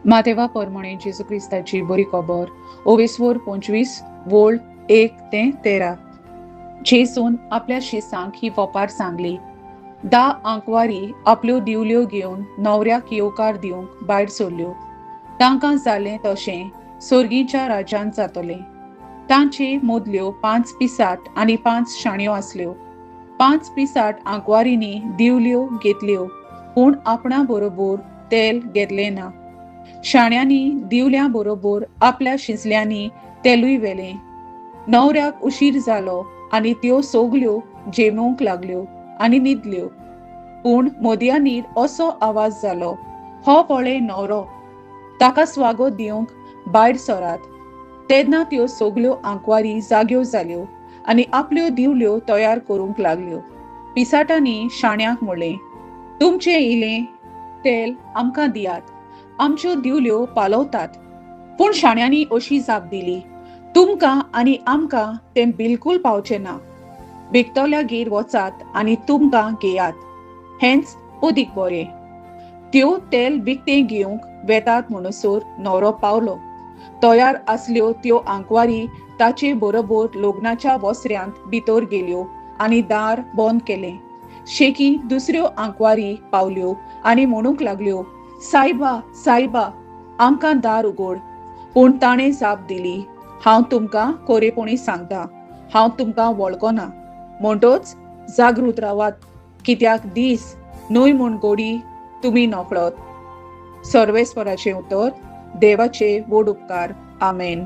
मातेवा परमणे जेजू क्रिस्ताची बरी खबर ओवेस्वोर 25 वोळ 1 ते 13. जेजून आपल्या शिसांक ही वोपार सांगली. 10 आंकवारी आपल्यो दिवल्यो घेवन न्हवऱ्याक येवकार दिवंक भायर सरल्यो. तांकां जालें तशें सोर्गीच्या राज्यांत जातलें. तांचे मदल्यो 5 पिसाट आनी 5 शाण्यो आसल्यो. 5 पिसाट आंकवारींनी दिवल्यो घेतल्यो, पूण आपणा बरोबर तेल घेतलें ना. शाण्यांनी दिवल्यां बरोबर आपल्या शिंसल्यांनी तेलूय व्हेलें. न्हवऱ्याक उशीर जालो आनी त्यो सगल्यो जेमूंक लागल्यो आनी न्हिदल्यो. पूण मोदयांनीर असो आवाज जालो, हो पळय न्हवरो, ताका स्वागत दिवंक भायर सरात. तेन्ना त्यो सगल्यो आंकवारी जाग्यो जाल्यो आनी आपल्यो दिवल्यो तयार करूंक लागल्यो. पिसाटांनी शाण्यांक म्हणलें, तुमचें इलें तेल आमकां दियात, आमच्यो दिवल्यो पालवतात. पूण शाण्यांनी अशी जाप दिली, तुमकां आनी आमकां तें बिलकूल पावचें ना. विकतल्यागेर वचात आनी तुमकां घेयात, हेंच अदीक बरें. त्यो तेल विकतें घेवंक वेतात म्हणसर न्हवरो पावलो. तयार आसल्यो त्यो आंकवारी ताचे बरोबर लग्नाच्या वसऱ्यांत भितर गेल्यो आनी दार बंद केलें. शेकी दुसऱ्यो आंकवारी पावल्यो आनी म्हणूंक लागल्यो, सायबा सायबा, आमकां दार उगड. पूण ताणें जाप दिली, हांव तुमकां कोरेपणी सांगता, हांव तुमकां वळखना. म्हणटच जागृत रावात, कित्याक दीस न्हय म्हूण गोडी तुमी नकळत. सर्वेस्वराचें उतर. देवाचे व्हड उपकार. आमेन.